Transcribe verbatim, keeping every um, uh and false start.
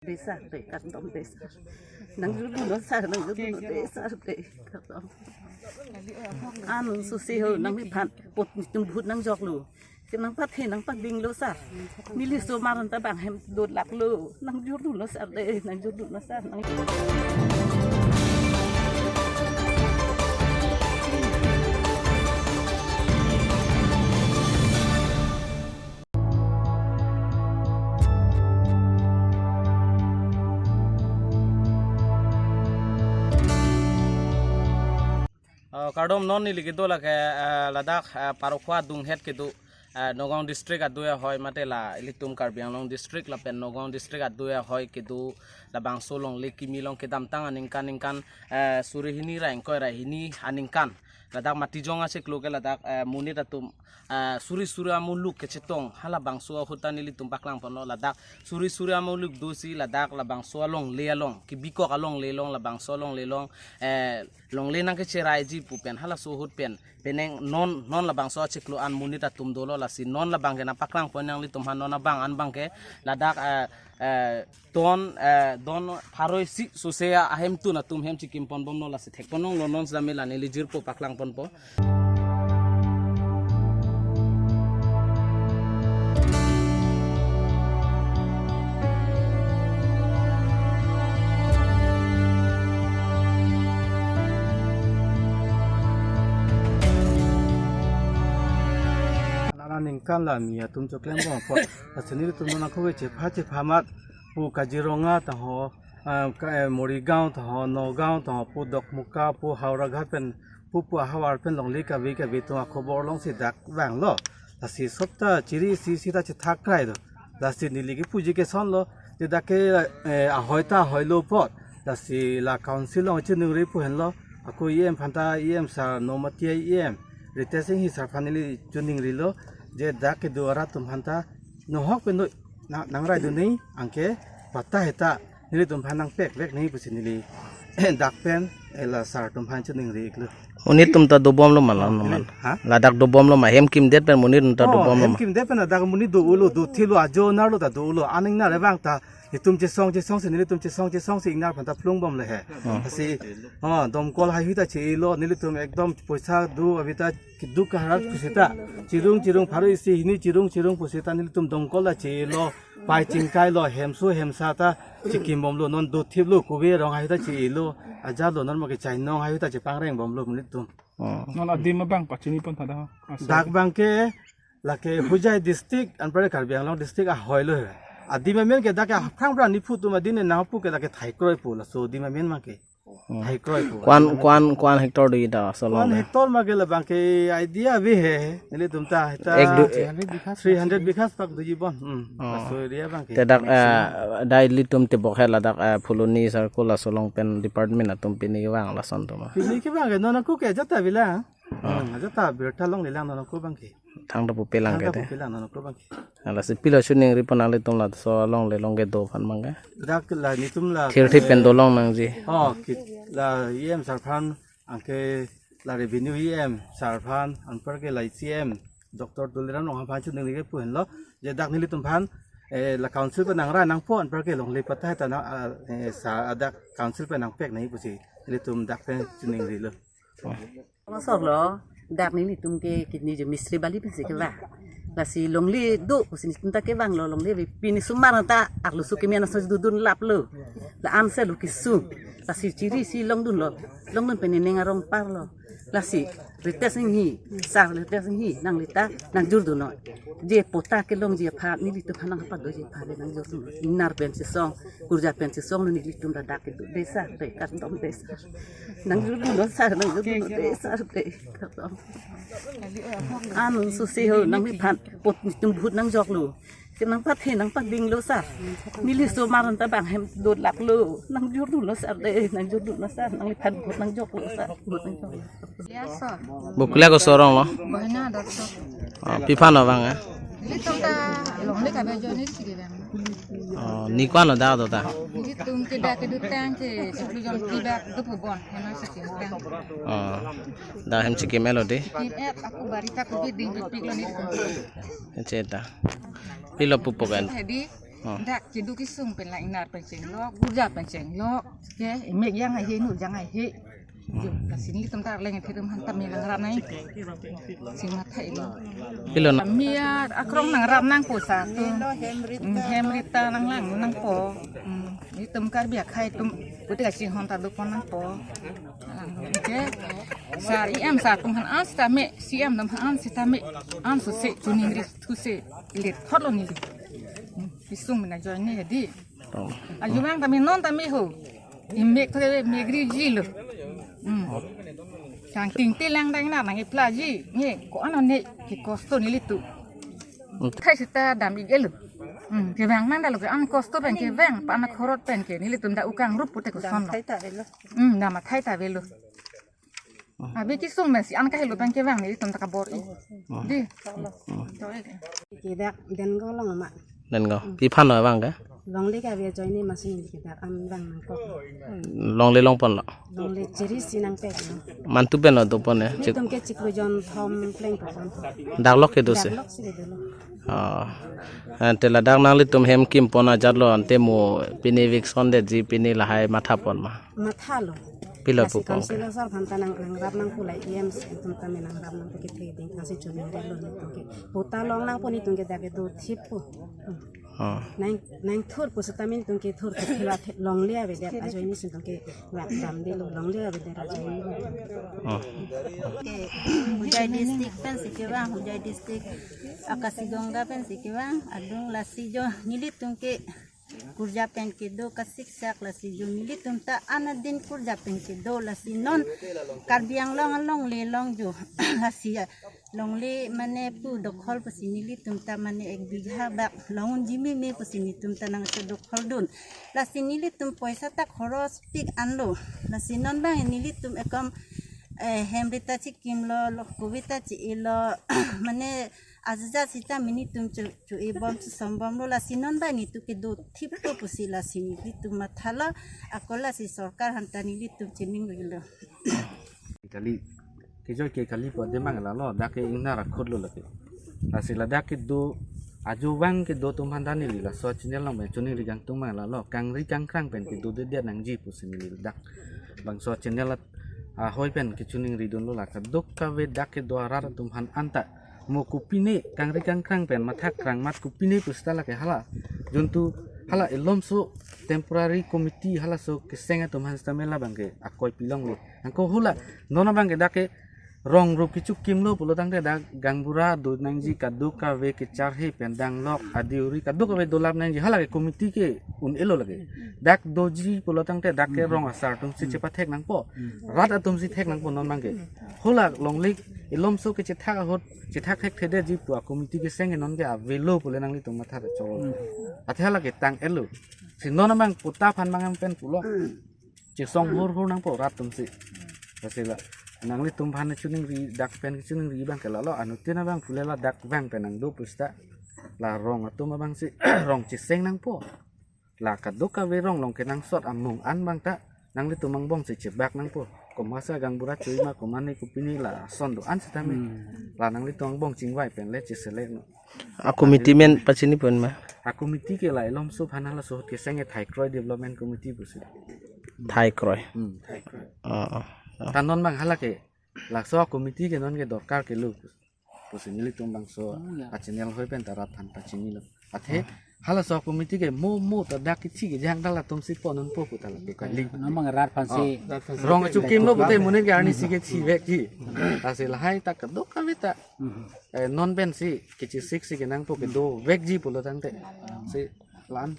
Dei sir, dei kardom dei sir. Nangjordunlo sir, nangjordunlo dei sir, dei kardom. An susi ho nangliphan, put netum ahut nangjoklo. Si nangpathe nangpadinglo sir. Neli osomar anta bang hem dodlaklo. Nangjordunlo sir, dei, nangjordunlo sir. Nang- Oh, kardom, non neli kedo lake, eh, ladak, eh, Parokhowa adunghet kedo, eh, Nagaon district adui ahoi mate la ilitum Karbi Anglong district lapen Nagaon district adui ahoi kedo labangso longle kimi along kedamtang aningkan ningkan, eh, suri hini ra ingkoi ra hini aningkan. Ladak Matijong achiklo ke ladak, eh, monit atum, eh, suri suri amuluk kechetong halabangso ahut ta nelitum paklangponlo ladak suri suri amuluk dosi ladak labangso alongle along, kebikok alongle along, labangso alongle along, eh, longle nangkecheraiji pu pen halaso ahut pen penang non non labangso achiklo an monit atum dolo lasi non labang ke nangpaklangpon nanglitum aphan non abang an abang ke ladak, eh, eh, don, eh, don pharo isi sose ahemtun atum hem chikimponbomlo lasi thekponlonglo non sitame la neli jirpo paklangponpo. Nana ningkan la mi atum choklembom apot. Lasi nelitum nangkove chepha chepha amat pu Kaziranga ta ho, ah, ka, eh, Morigaon ta ho, Nagaon ta ho, pu Dokmoka, pu Howraghat pen, pu pu ahavar pen longle kave kave atum akhobor alongsi dak vanglo. Lasi sopta chiri isi isi ta chethak krai do. Lasi neli kepuji kesonlo. Je dak ke, eh, ahoi ta ahoilo apot. Lasi la council along chiningri pu henlo. Ako E M aphanta, E M sir Nomati E M Ritesh Enghi sir aphan neli chiningrilo. Je dak kedo arat atum aphanta nohok pen do na, nangraidun nangji anke patta heta nelitum aphan nangpekvek nangji pusi neli dak pen, eh, la sir atum aphan chiningri iklo. Monit atum ta dobomlo ma la, oh, numan. Ha? Ladak dobomlo ma, hem kimdet pen monit atum ta, oh, dobomlo hem ma. Kimdet pen ladak monit do-olo, dothelo, ajo nerlo ta do-olo, aning ner abang ta itum chesong chesongsi, nelitum chesong chesongsi ingnar aphanta phlungbomlo he. Oh. Lasi, oh, domkol haihui ta che-elo, nelitum ekdom poisa do abi ta keduk kaharat pusita. Chirung chirung pharo isi hini chirung chirung pusita nelitum domkol ta che-elo. Pai chingkailo, hemso hemsa ta chikimbomlo, non dothiplo, kove arong haihui ta che-elo, ajatlo, non mo kechainong haihui ta chepangrengbomlo monit atum. Oh. Non adim abang pachinipontha da ho. Aso. Dak abang ke lake Hojai district, anpar Karbi Anglong district ahoilo he. Adim amen ke dak ke aphrang aphrang niphu atum adin nangpu ke dak ke Thaikroi pu, laso adim amen abang ke. Hmm. Thaikroi pu. Ko-an, ko-an, ko-an hectare do ita solo? Ko-an hectare ma ke labang ke idea ave he. Nelitum ta, ta ek du- three hundred bighas pak doji bon. Hmm. Oh. Laso area abang ke. Te dak, maximum, eh, dak ilitum tebok he ladak, eh, Phuloni circle laso along pen department atum pini kevang lason atum ma? Pini kevang ke non ako ke ajat ta bilang. Oh. Hmm, ajat ta birta longlelang non ako abang ke. Thangta pupelang ke. Thangta te pupelang non ako abang ke. Lasi pilo chiningripon nanglitum laso alongle along kedo aphan abang ke? Dak la nelitum la thirthip pen dolong nangji. Oh, kit la E M sir aphan, anke la revenue E M sir aphan, anpar ke la C M Doctor Tuliram Ronghang aphan chiningri ke pu henlo. Je dak nelitum aphan, eh, la council pen nangra nangpo, anpar ke longle patta ta na, ah, eh, sa, ah, dak council pen nangpek nangji pusi nelitum dak pen chiningrilo. Oh. Masor lo, dak nelitum ke kini je mistri bali pensi kevang. Lasi longle do, pusi nelitum ta kevanglo longle ave, pini osomar ta arloso kimi an aso dodun laplo. La-an si lo kesung. Lasi chiri si longdunlo. Longdun pen nening arong parlo. Lasi Ritesh Enghi, sir Ritesh Enghi, nangli ta nangjordunnon. Je patta kelongji aphan, nelitum aphan nangpadoji aphan nangjordunnon. Ingnar pen chesong, kurja pen chesong lo nelitum ladak kedo. Dei sir, dei kardom dei sir. Nangjordunlo sir, nangjordunlo dei sir, dei kardom. An susi ho nangliphan, put netum ahut nangjoklo. Si nangpathe nangpadinglo sir. Neli osomar anta bang hem dodlaklo. Nangjordunlo sir, dei, nangjordunlo sir. Nangliphan ahut nangjoklo sir, ahut nangjoklo. Ya, sir. Bu kolia koson arong lo? Bohina Dotto. Oh, pi aphan abang, eh? Nelitum ta longle kave ajoine si kevang. Oh, ne ko-an lo dak do ta? Nelitum ke dak kedutang ke sepuluh jon kibak do pu bon, hena si kedutang. Oh, dak hem chikim-etlo dei? Chikim-et, ako bari ta kove dingpikpiklo nelitum. Cheta. Pilo pupo kan? Hedi. Oh. Dak kedo kesung pen la ingnar pen chenglok, kurja pen chenglok. Ke, imek jang ahe, nu jang ahe. Jo, lasi nelitum ta arleng atum aphan tame nangrap nang. Sing matha ilo. Ilo na. Tame akrong nangrap nangpo sar atum. Hmm, hem rita nanglang nangpo. Hmm, nelitum Karbi akhei atum pute kachinghon ta dopon nangpo. Oke. Sar E M sar atum aphan an sitame, C E M atum aphan an sitame, an sose choningri thuse ilet thotlo neli. Hmm, kesung mena join ne jadi. Oh. Ajuvang tame non tame ho. Imek thore mek riji lo. Hmm. Sang tingte lang dang na nang ipla ji. Nge ko-an one ke kosto nelitum. Hmm. Thai seta dam ik-e lo. Hmm, kevang nang dalo ke an kosto pen kevang, pa an khorot pen ke nelitum dak ukang rup pute koson lo. Thai ta avelo. Hmm, dam athai ta avelo. Abi kesung pensi an kahelo pen kevang nelitum ta kabor-i. Oh. Di. Oh. Ke dak Dengo along ma. Dengo. Pi aphan lo vang ke? Longle kave ajoine masi neli ke dak an vang nangkok. Longle longpon lo. Longle chiri si nangpek lo. Mantu pen lo dopon e. Cik. Nelitum ke chiklo jon thom pleng pon. Dak lok kedo si. Dak lok si kedo lo. Oh. Ante ladak nanglitum hem kimpon ajat lo ante mo pini eviction detji pini lahai mathapon ma. Mathalo. Pilo lasi pu pong ke? Council asar aphan ta nang, nangrap nangpo la E M si atum tame nangrap nangpo kethe ding thasi choningri lo nelitum ke. Patta long nangpo nelitum ke dak kedo thippo. Hmm. Oh. Nang, nangthurpo sitame nelitum ke thurpo phila phe longle avedet ajoine si nelitum ke vang damde lo longle avedet ajoine. Oh. Ke Hojai district pensi kevang, Hojai district Akashiganga pensi kevang, adung lasi jo nelitum ke kurja pen kedo kasiksak lasi jo nelitum ta anadin kurja pen kedo lasi non Karbi Anglong alongle along jo lasi longle mane pu dokhol pusi nelitum ta mane ek bigha bak long unji meme pusi nelitum ta nangcho dokhol dun. Lasi nelitum poisa ta khoros pik anlo. Lasi non bang nelitum ekom, eh, hem rita chikim lo, lo kove ta chi-i lo, mane ajaja sita nelitum cho, cho-i bom, chosom bom lo, lasi non bang nelitum kedo thippo pusi lasi nelitum mathalo, ako lasi sorkar aphan ta nelitum chining lo. Kali, kejoi ke kali po demang lalo, dak ke ingnar akhut lo lake. Lasi ladak kedo, ajuvang kedo atum aphan ta neli laso channel along pen choningri kangtung mang lalo, kangri kangkrang pen kedodedet nangji pusi neli dak bangso channel at, ahoi pen kechoningri dunlo la kadokave dak kedo arat atum aphan anta mo kopine kangri kangkrang pen matha krang mat kopine pusita lake hala juntu hala elomso temporary committee halaso keseng atum aphan sitame labang ke akoi pilongle. Anke hula non abang ke dak ke rong rup kechikim lo pulo tangte dak gaonbura do nangji kadokave kecharhe pen danglok adi uri kadokave dolap nangji hala ke committee ke un-elo lake. Dak doji pulo tangte dak ke rong asar atum si chepathek nangpo. Rat atum si thek nangpo non abang ke. Hula longle elomso kechethak ahut chethak thekthedetji pu a committee keseng ke non ke avelo pule nanglitum matha cholo. Athe hala ke tang-etlo. Si non abang patta aphan abang pen pulo. Chesong hur hur nangpo rat atum si. Lasi la nanglitum aphan choningri dak pen choningri abang ke lalo anuttin abang pule ladak vang pen nangdo pusita la rong atum abang si rong cheseng nangpo. La kadokave rong along kenangsot amung an abang ta nanglitum angbong si chebak nangpo. Komatsi gaonbura cho-i ma komatne kopine lason do-an sitame. Hmm. La nanglitum angbong chingvai pen le cheselek non. A committee men pachini pon ma? A committee ke la elomso aphan halaso ahut keseng ke Thaikroi Development Committee pusi. Thaikroi. Hmm, Thaikroi. Oh, oh, oh. Ta non abang hala ke laso committee ke non ke dorkar ke lo pusi nelitum bangso a channel ahoi pen ta rat aphan pachinilo. Athe halaso committee ke mo mo ta dak kethi kejang ta latum si pon unpo pu ta lake kali. Non abang rat aphan si. Oh. Rong kechikim lo pute monit ke arni si kethivekji. Lasi lahai ta kadokave ta. Eh, non pensi kechesik si kenangpo kedovekji pulo tangte. Si la-an.